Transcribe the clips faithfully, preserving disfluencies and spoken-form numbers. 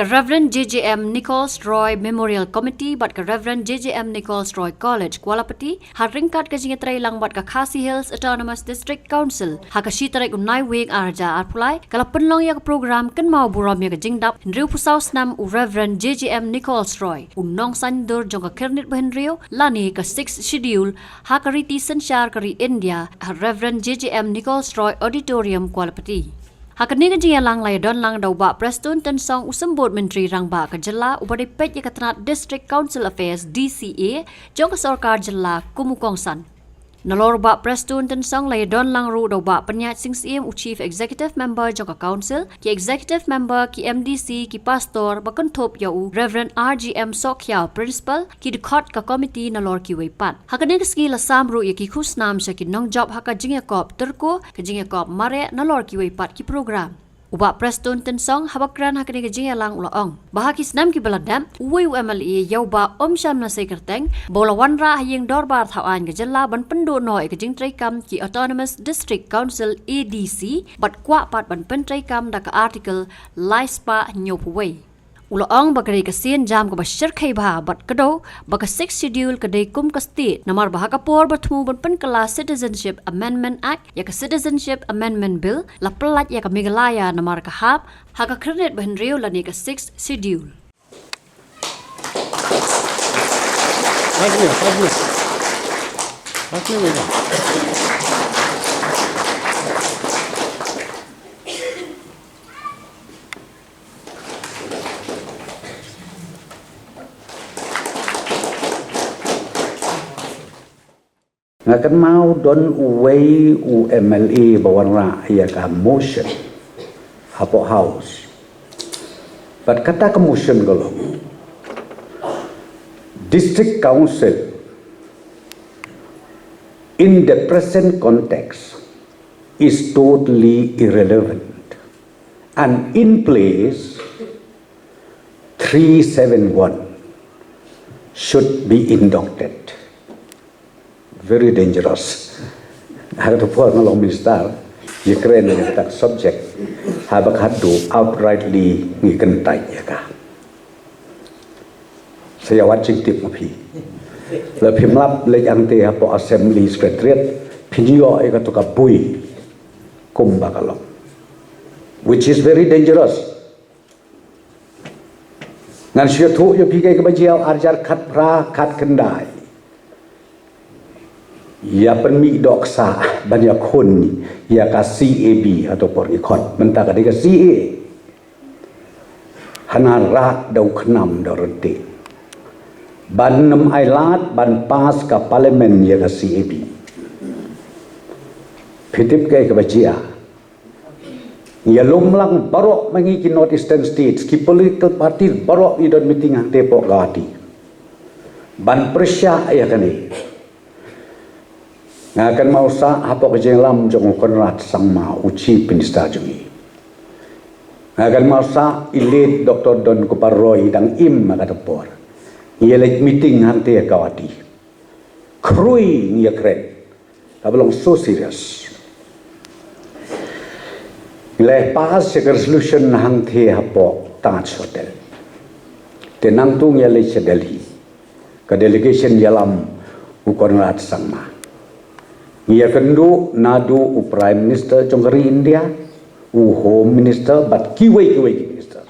Reverend J J M Nichols Roy Memorial Committee bad ka Reverend J J M Nichols Roy College Kualapati, ha ryngkat ka jingïatreilang bad ka Khasi Hills Autonomous District Council, ha ka shi tarik u Naiwieng ar hajar arphew lai, ka la pynlong ïa ka program kynmaw burom ïa ka jingdap hynriewphew saw snem u Reverend J J M Nichols Roy, u nongsaiñdur jong ka Khyrnit Bahynriew, lane ka Sixth Schedule, ha ka riti synshar ka ri India, ha Reverend J J M Nichols Roy Auditorium Kualapati. Ha kane ka jingïalang la ïadonlang da u Bah Prestone Tynsong, u Symbud Myntri Rangbah ka jylla, uba dei peit ïa ka tnat District Council Affairs, D C A, jong ka sorkar jylla kum u kongsan. Nalor u Bah Prestone Tynsong la ïadonlang ruh da u Bah Pynïaid Sing Syiem, u Chief Executive Member jong ka Council, ki Executive Member, ki M D C, ki Pastor, ba kynthup ïa u Reverend R G M Sohkhiaw, Principal, ki dkhot ka Committee nalor kiwei pat. Ha kane ka sngi la sam ruh ïa ki khusnam sha ki nongjop ha ka jingïakop tyrko, ka jingïakop mareh nalor kiwei pat ki program. U Bah Prestone Tynsong, haba kren ha kane ka jingïalang, u la ong ba ha ki snem kiba la dep, uwei u M L A, ïa u Bah Umsham Nasei Kyrteng, ba u la wanrah ha ïing dorbar thaw aiñ ka jylla ban pynduh noh ïa ka jingtreikam ki Autonomous District Council, A D C, bad kwah pat ban pyntreikam da ka Article lai spah hynñiewphew wei. U la ong ba ka dei ka sienjam kaba shyrkhei bha bad kdew ba ka Sixth Schedule ka dei kum ka state, namar ba ha ka por ba thmu ban pynkylla Citizenship Amendment Act ïa ka Citizenship Amendment Bill, la pyllait ïa ka Meghalaya namar ka hap ha ka Khyrnit Bahynriew lane ka Sixth Schedule. Nga kynmaw don uwei u M L A ba wanrah ïa ka motion hapoh House. Bad kata ka motion ka long, District Council in the present context is totally irrelevant and in place three seven one should be inducted. Very dangerous. Ha kata por nga long minister, ïa kren ïa kata subject, haba khadduh outrightly ngi kyntait ïa ka. Sa ïa wad jingtip ma phi. La phim lap leit hangtei hapoh Assembly Secretariat, phin ïoh ïa kato ka bui kumba ka long. Which is very dangerous. Ngan shu ïathuh ïa phi kaei kaba jia ha u arhajar khatphra khatkhyndai. Ïa pynmih dohksah ban ïakhun ïa ka C A B, hato por ngi khot mynta ka dei ka C A A. Hana rah da u khnam da u ryntih ban nym ailad ban pass ka Parliament ïa ka C A B. Phi tip kaei kaba jia? Ngi ïalum lang baroh ma ngi ki North Eastern States, ki political parties baroh ngi don meeting hangtei hapoh Guwahati ban pyrshah ïa kane. Nga kynmaw sah hapoh ka jingïalam jong u Conrad Sangma, u Chief Minister jong ngi. Nga kynmaw sah i late Doctor Don Kupar Roy dang im ha kata por. Ngi ïa leit meeting hangtei ha Guwahati. Khrui ngi ïa kren. Kaba long so serious. Ngi la pass ïa ka resolution hangtei hapoh Taj Hotel. Te nangta ngi ïa leit sha Delhi. Ka delegation ïalam u Conrad Sangma. Ngi ïakynduh naduh u Prime Minister jong ka ri India, u Home Minister bad kiwei kiwei ki minister.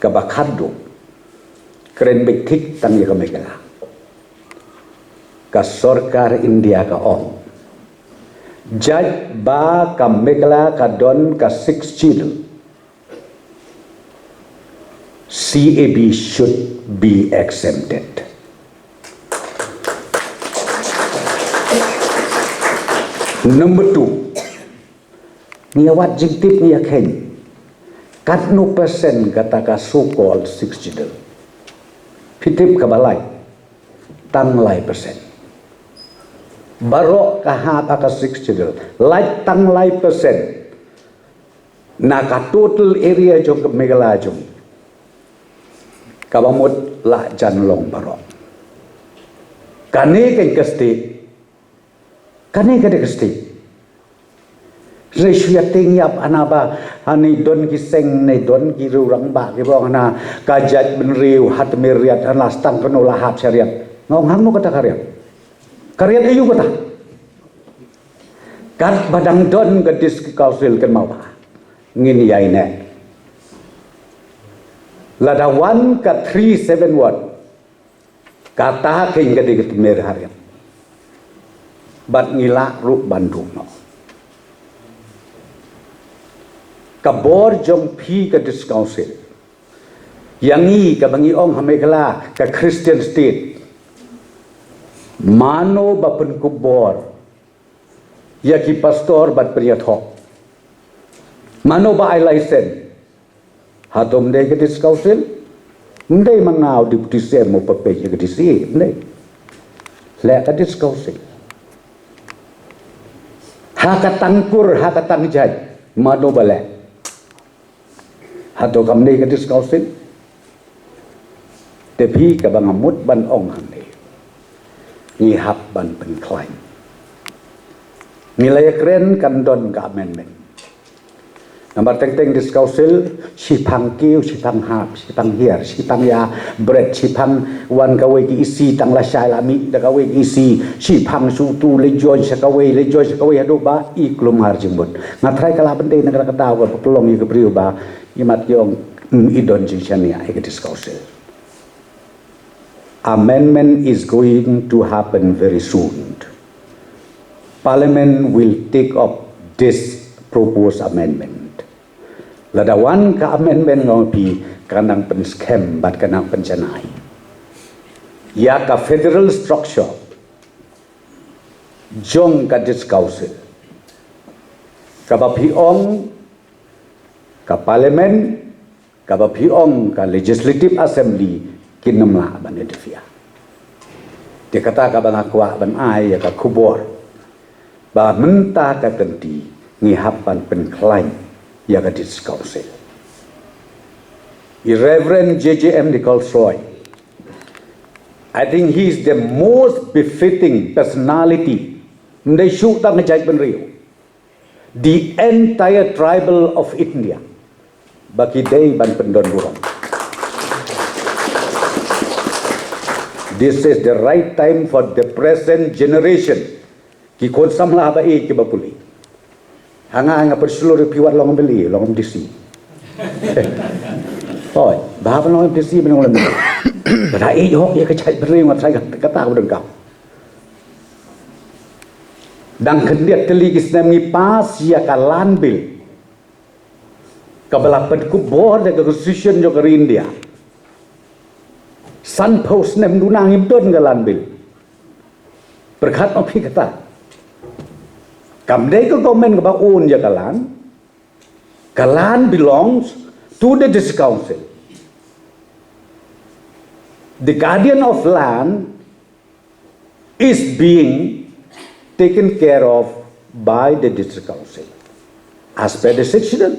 Kaba khadduh, kren beit thik tang ïa ka Meghalaya. Ka sorkar India ka ong, jait ba ka Meghalaya ka don ka Sixth Schedule, C A B should be exempted. Number two, ngi ïa wad jingtip, ngi ïa kheiñ katno percent kata ka so-called Sixth Schedule. Phi tip kaba lait? Tang lai percent. Baroh ka hap ha ka Sixth Schedule, lait tang lai percent na ka total area jong ka Meghalaya jong ngi. Kaba mut la jan long baroh. Kane ka dei ka state. Kane ka dei ka state. Hynrei shu ïa tieng ïap hana ba, hani don ki seng ne don ki riew rangbah kiba ong hana, ka jaitbynriew ha tmier riat, hana stang kano la hap sha riat. Nga ong hangno kata ka riat? Ka riat aïu kata? Katba dang don ka District Council kynmaw ba ngin ïai neh. Lada wan ka three seven one, kata kein ka dei ka tmier ha riat. Bad ngi lah ruh ban duh noh. Ka bor jong phi ka District Council, ïa ngi kaba ngi ong ha Meghalaya ka Christian State, mano ba pynkup bor ïa ki pastor ban pynïathoh? Mano ba ai license? Hato ym dei ka District Council? Ym dei ma nga u Deputy C M u pynpeit ïa ka D C, ym dei. Leh ka District Council. Ha ka tang kur, ha ka tang jait, mano ba leh? Hato kam dei ka District Council? Te phi, kaba nga mut ban ong hangne, ngi hap ban pynkhlaiñ. Ngi la ïakren kan don ka amendment. Namar teng teng District Council, shiphang kiew, shiphang hap, shiphang hiar, shiphang ïa bret, shiphang wan kawei ka E C tang lashai la mih da kawei ka E C, shiphang shu tu leit join sha kawei, leit join sha kawei haduh ba i kulmar jingmut. Nga tharai ka lah ban dei na kata ka daw kaba pynlong ïa ki briew ba i mat ki ong, mm, i don jingshaniah ïa ka District Council. Amendment is going to happen very soon. Parliament will take up this proposed amendment. Lada wan ka amendment, nga ong ïa phi, kan nang pynskhem bad kan nang pynjanai ïa ka federal structure jong ka District Council. Kaba phi ong ka Parliament, kaba phi ong ka Legislative Assembly, kin ym lah ban interfere. Te kata kaba nga kwah ban ai ïa ka khubor ba mynta ka kynti ngi hap ban pynkhlaiñ ïa ka District Council. I Reverend J J M de Kholsroy, I think he is the most befitting personality. Ym dei shuh tang ka jaitbynriew, the entire tribal of India, ba ki dei ban pyndon burom. This is the right time for the present generation. Ki khun samla ba ïeit kiba pule. Ha nga, nga pynshlur ïa phi wat long M L A, long M D C. Hooid, ba hap long M D C, ban long M L A. Ba da ïeit hok ïa ka jaitbynriew, nga tharai kata ka ba donkam. Dang khyndiat tylli ki snem ngi pass ïa ka Land Bill, kaba la pynkup bor da ka Constitution jong ka ri India. Sanphew snem duna ngim don ka Land Bill. Pyrkhat ma phi kata. Kam dei ka government kaba own ïa ka land. Ka land belongs to the District Council. The guardian of land is being taken care of by the District Council as per the schedule.